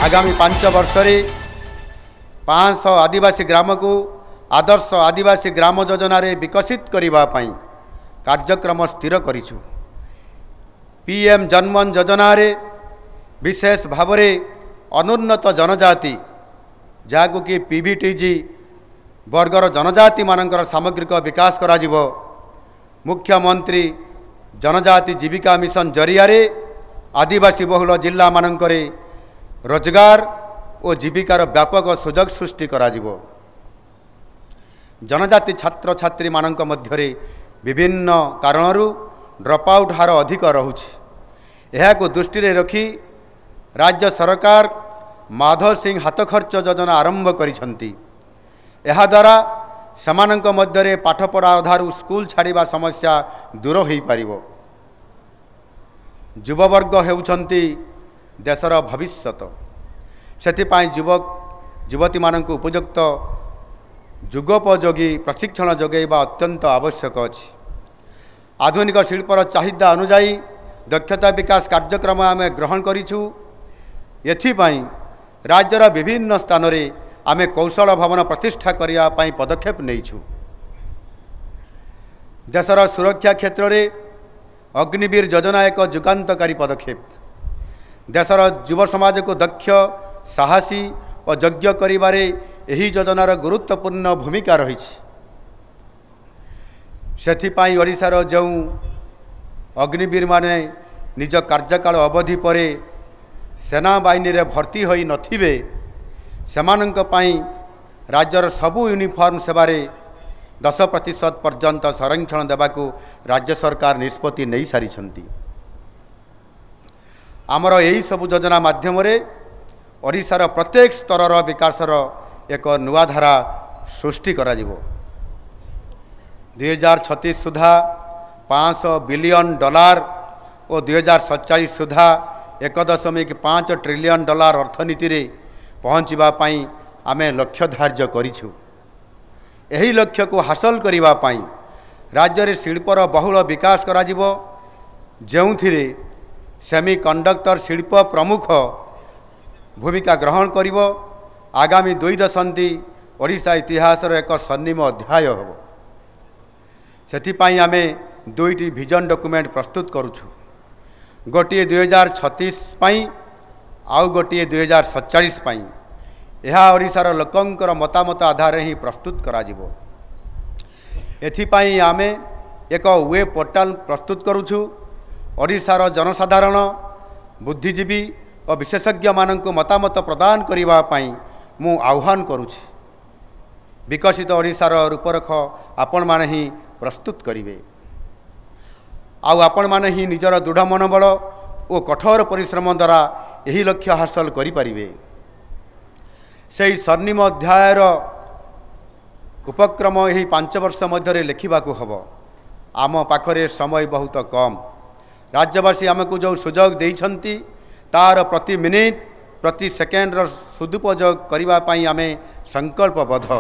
ଆଗାମୀ 5 ବର୍ଷରେ 500 ଆଦିବାସୀ ଗ୍ରାମକୁ ଆଦର୍ଶ ଆଦିବାସୀ ଗ୍ରାମ ଯୋଜନାରେ ବିକଶିତ କରିବା ପାଇଁ କାର୍ଯ୍ୟକ୍ରମ ସ୍ଥିର କରିଛୁ। ପିଏମ୍ ଜନ୍ମନ ଯୋଜନାରେ ବିଶେଷ ଭାବରେ ଅନୁନ୍ନତ ଜନଜାତି, ଯାହାକୁ କି ପିଭିଟିଜି ବର୍ଗର ଜନଜାତିମାନଙ୍କର ସାମଗ୍ରିକ ବିକାଶ କରାଯିବ। ମୁଖ୍ୟମନ୍ତ୍ରୀ ଜନଜାତି ଜୀବିକା ମିଶନ ଜରିଆରେ ଆଦିବାସୀ ବହୁଳ ଜିଲ୍ଲାମାନଙ୍କରେ ରୋଜଗାର ଓ ଜୀବିକାର ବ୍ୟାପକ ସୁଯୋଗ ସୃଷ୍ଟି କରାଯିବ। ଜନଜାତି ଛାତ୍ରଛାତ୍ରୀମାନଙ୍କ ମଧ୍ୟରେ ବିଭିନ୍ନ କାରଣରୁ ଡ୍ରପ୍ ଆଉଟ୍ ହାର ଅଧିକ ରହୁଛି। ଏହାକୁ ଦୃଷ୍ଟିରେ ରଖି ରାଜ୍ୟ ସରକାର ମାଧବ ସିଂ ହାତ ଖର୍ଚ୍ଚ ଯୋଜନା ଆରମ୍ଭ କରିଛନ୍ତି। ଏହାଦ୍ୱାରା ସେମାନଙ୍କ ମଧ୍ୟରେ ପାଠପଢ଼ା ଅଧାରୁ ସ୍କୁଲ ଛାଡ଼ିବା ସମସ୍ୟା ଦୂର ହୋଇପାରିବ। ଯୁବବର୍ଗ ହେଉଛନ୍ତି ଦେଶର ଭବିଷ୍ୟତ। ସେଥିପାଇଁ ଯୁବକ ଯୁବତୀମାନଙ୍କୁ ଉପଯୁକ୍ତ ଯୁଗୋପଯୋଗୀ ପ୍ରଶିକ୍ଷଣ ଯୋଗାଇବା ଅତ୍ୟନ୍ତ ଆବଶ୍ୟକ ଅଛି। ଆଧୁନିକ ଶିଳ୍ପର ଚାହିଦା ଅନୁଯାୟୀ ଦକ୍ଷତା ବିକାଶ କାର୍ଯ୍ୟକ୍ରମ ଆମେ ଗ୍ରହଣ କରିଛୁ। ଏଥିପାଇଁ ରାଜ୍ୟର ବିଭିନ୍ନ ସ୍ଥାନରେ ଆମେ କୌଶଳ ଭବନ ପ୍ରତିଷ୍ଠା କରିବା ପାଇଁ ପଦକ୍ଷେପ ନେଇଛୁ। ଦେଶର ସୁରକ୍ଷା କ୍ଷେତ୍ରରେ ଅଗ୍ନିବୀର ଯୋଜନା ଏକ ଯୁଗାନ୍ତକାରୀ ପଦକ୍ଷେପ। ଦେଶର ଯୁବ ସମାଜକୁ ଦକ୍ଷ, ସାହସୀ ଓ ଯୋଗ୍ୟ କରିବାରେ ଏହି ଯୋଜନାର ଗୁରୁତ୍ୱପୂର୍ଣ୍ଣ ଭୂମିକା ରହିଛି। ସେଥିପାଇଁ ଓଡ଼ିଶାର ଯେଉଁ ଅଗ୍ନିବୀରମାନେ ନିଜ କାର୍ଯ୍ୟକାଳ ଅବଧି ପରେ ସେନାବାହିନୀରେ ଭର୍ତ୍ତି ହୋଇନଥିବେ, ସେମାନଙ୍କ ପାଇଁ ରାଜ୍ୟର ସବୁ ୟୁନିଫର୍ମ ସେବାରେ 10% ପର୍ଯ୍ୟନ୍ତ ସଂରକ୍ଷଣ ଦେବାକୁ ରାଜ୍ୟ ସରକାର ନିଷ୍ପତ୍ତି ନେଇସାରିଛନ୍ତି। ଆମର ଏହିସବୁ ଯୋଜନା ମାଧ୍ୟମରେ ଓଡ଼ିଶାର ପ୍ରତ୍ୟେକ ସ୍ତରର ବିକାଶର ଏକ ନୂଆ ଧାରା ସୃଷ୍ଟି କରାଯିବ। 2036 ସୁଦ୍ଧା $500 ବିଲିୟନ ଓ 2047 ସୁଦ୍ଧା 1.5 ଟ୍ରିଲିୟନ ଡଲାର ଅର୍ଥନୀତିରେ ପହଞ୍ଚିବା ପାଇଁ ଆମେ ଲକ୍ଷ୍ୟ ଧାର୍ଯ୍ୟ କରିଛୁ। ଏହି ଲକ୍ଷ୍ୟକୁ ହାସଲ କରିବା ପାଇଁ ରାଜ୍ୟରେ ଶିଳ୍ପର ବହୁଳ ବିକାଶ କରାଯିବ, ଯେଉଁଥିରେ ସେମି କଣ୍ଡକ୍ଟର ଶିଳ୍ପ ପ୍ରମୁଖ ଭୂମିକା ଗ୍ରହଣ କରିବ। ଆଗାମୀ 2 ଦଶନ୍ଧି ଓଡ଼ିଶା ଇତିହାସର ଏକ ସ୍ୱର୍ଣ୍ଣିମ ଅଧ୍ୟାୟ ହେବ। ସେଥିପାଇଁ ଆମେ 2ଟି ଭିଜନ ଡକୁମେଣ୍ଟ ପ୍ରସ୍ତୁତ କରୁଛୁ। ଗୋଟିଏ 2036 ପାଇଁ, ଆଉ ଗୋଟିଏ 2047 ପାଇଁ। ଏହା ଓଡ଼ିଶାର ଲୋକଙ୍କର ମତାମତ ଆଧାରରେ ହିଁ ପ୍ରସ୍ତୁତ କରାଯିବ। ଏଥିପାଇଁ ଆମେ ଏକ ୱେବ୍ ପୋର୍ଟାଲ ପ୍ରସ୍ତୁତ କରୁଛୁ। ଓଡ଼ିଶାର ଜନସାଧାରଣ, ବୁଦ୍ଧିଜୀବୀ ଓ ବିଶେଷଜ୍ଞମାନଙ୍କୁ ମତାମତ ପ୍ରଦାନ କରିବା ପାଇଁ ମୁଁ ଆହ୍ୱାନ କରୁଛି। ବିକଶିତ ଓଡ଼ିଶାର ରୂପରେଖ ଆପଣମାନେ ହିଁ ପ୍ରସ୍ତୁତ କରିବେ। ଆଉ ଆପଣମାନେ ହିଁ ନିଜର ଦୃଢ଼ ମନୋବଳ ଓ କଠୋର ପରିଶ୍ରମ ଦ୍ୱାରା ଏହି ଲକ୍ଷ୍ୟ ହାସଲ କରିପାରିବେ। ସେହି ସ୍ୱର୍ଣ୍ଣିମ ଅଧ୍ୟାୟର ଉପକ୍ରମ ଏହି 5 ବର୍ଷ ମଧ୍ୟରେ ଲେଖିବାକୁ ହେବ। ଆମ ପାଖରେ ସମୟ ବହୁତ କମ୍। ରାଜ୍ୟବାସୀ ଆମକୁ ଯେଉଁ ସୁଯୋଗ ଦେଇଛନ୍ତି ତାର ପ୍ରତି ମିନିଟ୍, ପ୍ରତି ସେକେଣ୍ଡର ସଦୁପଯୋଗ କରିବା ପାଇଁ ଆମେ ସଂକଳ୍ପବଦ୍ଧ।